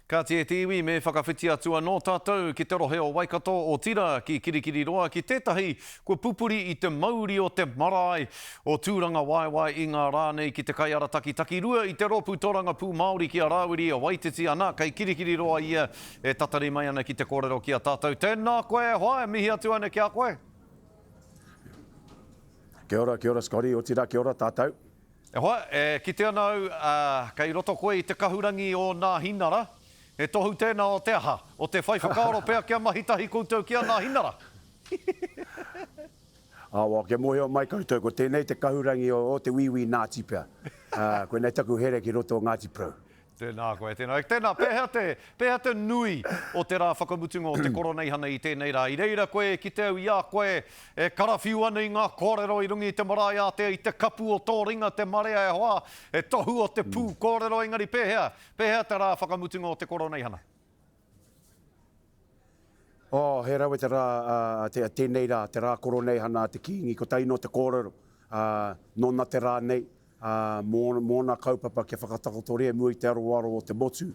Kāti e te iwi, me whakawhiti atu anō tātou ki te rohe o Waikato, otirā ki Kirikiriroa, ki tētahi kua pupuri i te mauri o te marae o Tūrangawaewae i ngā rā nei ki te kaiarataki takirua i te Rōpū Torangapū Māori ki a Rāwiri Waititi ana, kei Kirikiriroa ia e tatari mai ana ki te kōrero ki a tātou. Tēnā koe e hoa, e mihi atu ana ki a koe. Kia ora, kia ora Scotty, otirā kia ora tātou. E hoa, e kite ana au, ā, kei roto koe i te kahurangi o Nāhinara. He tohu tēnā o te aha? O te whai whakaaro pea kia mahi tahi koutou ki a Nāhinara? Ā, well, kia mōhio mai koutou, ko tēnei te kahurangi o, o te Wīwī Nāti pea. Ā, koinei taku here ki roto o Ngāti Porou. Tēnā koe, tēnā. Tēnā, pēhea te, pēhea te nui o te rā whakamutunga o te Koroneihana i tēnei rā? I reira koe e kite au i a koe e karawhiu ana i ngā kōrero i runga i te marae ātea, i te kapu o tō ringa, te marea e hoa, he tohu o te pū kōrero, engari pēhea, pēhea te rā whakamutunga o te Koroneihana? Oh, he rawe te rā, ā, te, tēnei rā, te rā Koroneihana a te Kīngi, kotahi nō te kōrero, ā, nōna te rā nei, ā, mō, mōna kaupapa kia whakatakotoria i mua i te aroaro o te motu,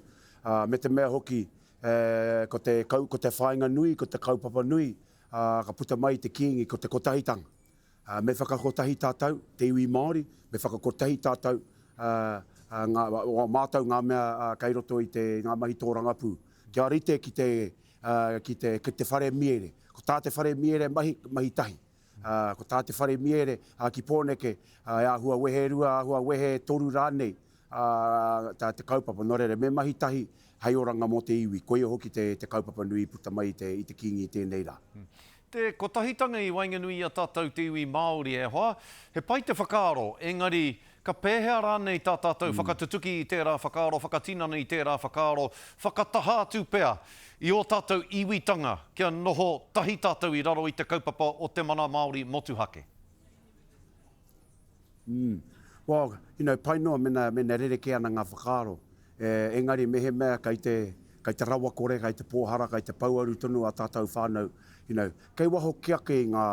ā, me te mea hoki, e, ko te kau, ko te whāinga nui, ko te kaupapa nui, ā, ka puta mai i te Kīngi, ko te kotahitanga. Ā, me whakakotahi tātou, te iwi Māori, me whakakotahi tātou, ā, ā, ngā, o mātou ngā mea, ā, kei roto i te, ngā mahi tōrangapū. Kia rite ki te, ā, ki te, ki te whare miere. Ko tā te whare miere mahi, mahi tahi. Ā, ko tā te whare miere, ā, ki Pōneke, ā, e āhua wehe rua, āhua wehe toru rānei, ā, tā te kaupapa. Nō reira, me mahi tahi hei oranga mō te iwi. Koia hoki te, te kaupapa nui i puta mai i te, i te Kīngi i tēnei rā. Te kotahitanga i waenganui i a tātou te iwi Māori, e hoa, he pai te whakaaro, engari, ka pēhea rānei tā tātou whakatutuki i tērā whakaaro, whakatinana i tērā whakaaro, whakataha atu pea i ō tātou iwitanga kia noho tahi tātou i raro i te kaupapa o te mana Māori motuhake? Mm. Well, you know, pai noa mena, mena rerekē ana ngā whakaaro. E, engari mehemea kei te, kei te rawakore, kei te pōhara, kei te pouaru tonu ā tātou whānau, you know, kei waho kē ake i ngā,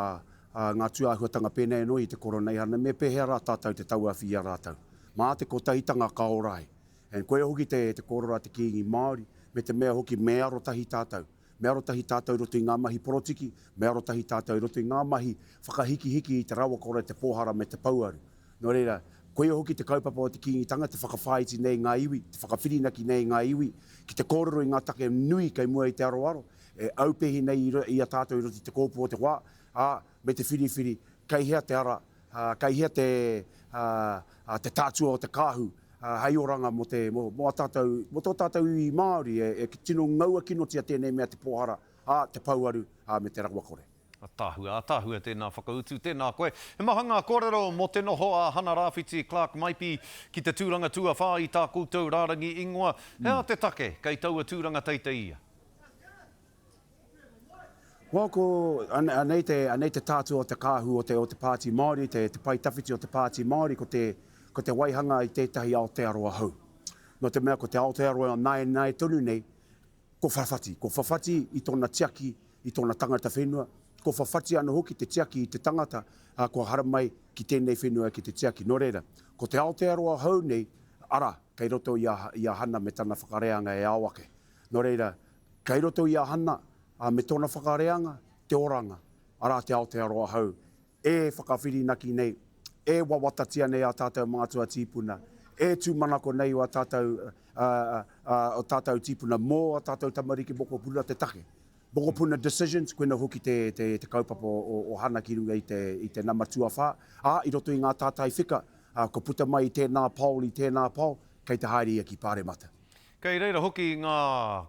ā, ngā tūāhuatanga pēnei anō i te Koroneihana, me pēhea rā tātou te tauawhi i a rātou? Mā te kotahitanga ka ora ai. And koia hoki te, te kōrero a te Kīngi Māori, me te mea hoki me arotahi tātou. Me arotahi tātou i roto i ngā mahi porotiki, me arotahi tātou i roto i ngā mahi whakahikihiki i te rawakore, te pōhara me te pouaru. Nō reira, koia hoki te kaupapa o te Kīngitanga, te whakawhāiti nei i ngā iwi, te whakawhirinaki nei i ngā iwi, ki te kōrero i ngā take nui kei mua i te aroaro, e aupehi nei i a tātou i roto i te kōpū o te wā, ā, me te whiriwhiri kei hea te ara, ā, kei hea te, ā, te tātua o te kāhu, ā, hei oranga mō te, mō, mō ā tātou, mō tō tātou iwi Māori e, e tino ngaua kinotia tēnei mea te pōhara, ā, te pouaru, ā, me te rawakore. Ataahua, ataahua tēnā whakautu, tēnā koe. He maha ngā kōrero mō te noho a Hana Rāwhiti Clarke Maipi ki te tūranga tuawhā i tā koutou rārangi ingoa. He aha te take kei taua tūranga teitei ia? Well, ko, anei te, anei te tātua o te kāhu o te, o te Pāti Māori, te, te pae tawhiti o te Pāti Māori, ko te, ko te waihanga i tētahi Aotearoa hou. Nō te mea ko te Aotearoa o nāianei tonu nei, ko whawhati. Ko whawhati i tōna tiaki, i tōna tangata whenua, ko whawhati anō hoki te tiaki i te tangata, ā, kua haramai ki tēnei whenua ki te tiaki. Nō reira, ko te Aotearoa hou nei, arā, kei roto i a, i a Hana me tana whakareanga e ao ake. Nō reira, Kei roto i a Hana, ā, me tōna whakareanga, te oranga, arā te Aotearoa hou, e whakawhirinaki nei, e wawatatia nei ā tātou mātua tīpuna, e tūmanako nei ā tātou, ā, ā, ō tātou tīpuna mō ā tātou tamariki mokopuna te take. Mokopuna decisions, koina hoki te, te, te kaupapa o, o Hana ki runga i te, i te nama tuawhā, ā, i roto i ngā tātai whika, ā, kua puta mai i tēnā pole, i tēnā pole, kei te haere ia ki Pāremata. Kei reira hoki ngā,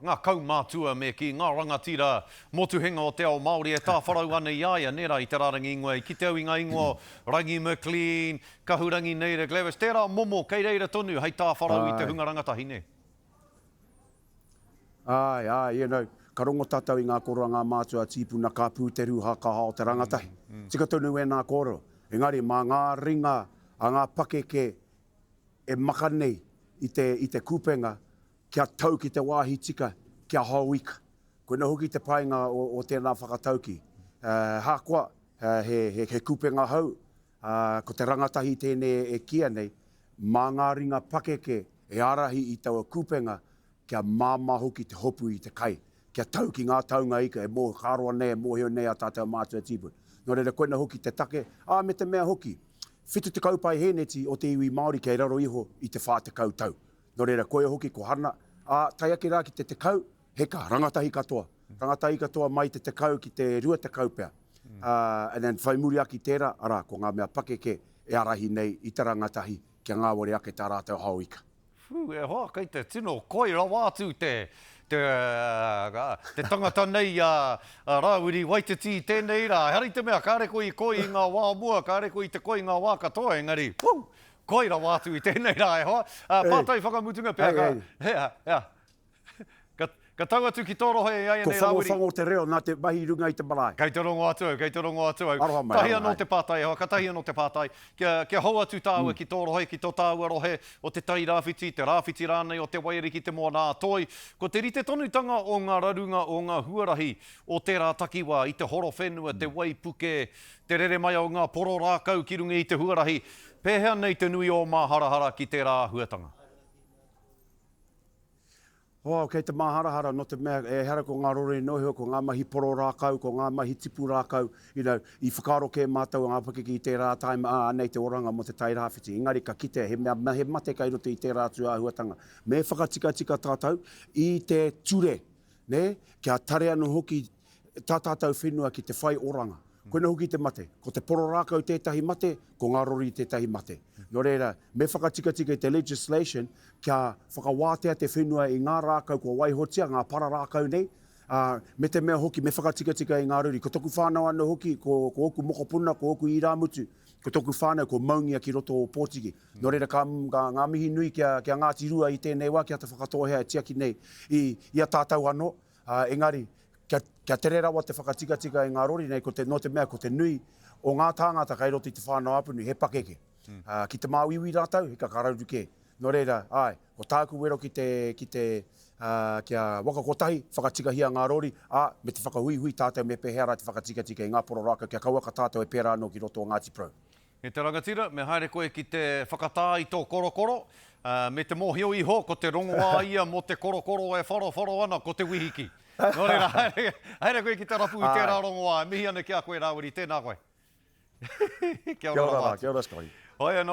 ngā kaumātua me kī, ngā rangatira motuhenga o te ao Māori e tāwharau ana i a ia, nē rā, i te rārangi ingoa. I kite au i ngā ingoa o Rangi McLean, Kahurangi Naida Glavish, tērā momo kei reira tonu hei tāwharau i te hunga rangatahi, nē? Āe, āe, you know, ka rongo tātou i ngā kōrero a ngā mātua tīpuna ka pū te rūhā ka hao te rangatahi. Tika tonu ēnā kōrero. Engari mā ngā ringa a ngā pakeke e maka nei i te, i te kupenga kia tau ki te wāhi tika, kia hao ika. Koina hoki te painga o, o tēnā whakatauki. Uh, hākoa, uh, he, he, he kupenga hou, uh, ko te rangatahi tēnei e kīia nei, mā ngā ringa pakeke e ārahi i taua kupenga. kia māmā hoki te hopu i te kai, kia tau ki ngā taunga ika e mō, ka roa nei e mōhio nei a tātou mātua tīpuna. Nō reira, koina hoki te take, ā, me te mea hoki, 70 paihēneti o te iwi Māori kei raro iho i te 40 tau. Nō reira, koia hoki ko Hana, ā, tae ake rā ki te 10, heka, rangatahi katoa. Rangatahi katoa mai te 10 ki te 20 pea. Ā, and then whai muri ake i tērā, arā, ko ngā mea pakeke e ārahi nei i te rangatahi kia ngāwari ake tā rātou hao ika. Whew, e hoa, kei te tino koi rawa atu te, te, te tangata nei a, a Rāwiri Waititi i tēnei rā. Ehara i te mea, kāre koe i koi i ngā wā o mua, kāre koe i te koi i ngā wā katoa, engari, whew, koi rawa atu i tēnei rā, e hoa. Pātai whakamutunga pea, ka, hea, hea. Ka, ka tau atu ki tō rohe i āianei Ko Rāwiri. Whangowhango te reo nā te mahi i runga i te marae. Kei te rongo atu au, kei te rongo atu au. Aroha mai, Tahi aroha anō mai. te pātai e hoa, ka tahi anō te pātai. Kia, kia hou atu tāua ki tō rohe, ki tō tāua rohe o Te Tai Rāwhiti, te rāwhiti rānei o Te Waiariki, Te Moana-a-Toi. Ko te rite tonutanga o ngā rarunga o ngā huarahi o tērā takiwā, i te horowhenua, te waipuke, te rere mai o ngā poro rākau ki runga i te huarahi, pēhea nei te nui o māharahara ki tērā āhuatanga? Hoa, kei te māharahara nō te mea ehara ko ngā rori noa iho, ko ngā mahi poro rākau, ko ngā mahi tipu rākau, you know, i whakaaro kē mātou a ngā pakeke i tērā time, ā, anei te oranga mō te Tairāwhiti. Engari ka kitea he mea, he mate kei roto i tērā atu āhuatanga. Me whakatikatika tātou i te ture, nē, kia tare anō hoki tā tātou whenua ki te whai oranga. Koina hoki te mate. Ko te poro rākau tētahi mate, ko ngā rori tētahi mate. Nō reira, me whakatikatika i te legislation kia whakawātea te whenua i ngā rākau kua waihotia, ngā para rākau nei, ā, me te mea hoki me whakatikatika i ngā rori. Ko toku whānau anō hoki, ko, ko ōku mokopuna, ko ōku irāmutu, ko toku whānau kua maungia ki roto o Pōtiki. Nō reira, ka, ka, ngā mihi nui ki a, ki a Ngāti Rua i tēnei wā, ki a Te Whakatōhea e tiaki nei i, i a tātou anō. Ā, engari, kia, kia tere rawa te whakatikatika i ngā rori nei, ko te, nō te mea ko te nui o ngā tāngata kei roto i Te Whānau-a-Apanui, he pakeke. Ā, ki te māuiui rātou, hika ka rauru kē. Nō reira, āe, ko tāku wero ki te, ki te, ā, kia waka kotahi, whakatikahia ngā rori, ā, me te whakahuihui tātou me pēhea rā te whakatikatika i ngā poro rākau kia kauaka tātou e pērā anō ki roto o Ngāti Porou. E te rangatira, me haere koe ki te whakatā i tō korokoro, ā, me te mōhio iho ko te rongoā ia mō te korokoro e wharowharo ana ko te wihiki. Nō reira, haere, haere koe ki te rapu i tērā rongoā. E mihi ana ki a koe, Rāwiri, tēnā koe. Kia ora rawa rā, atu. kia ora Scotty. Hoi anō.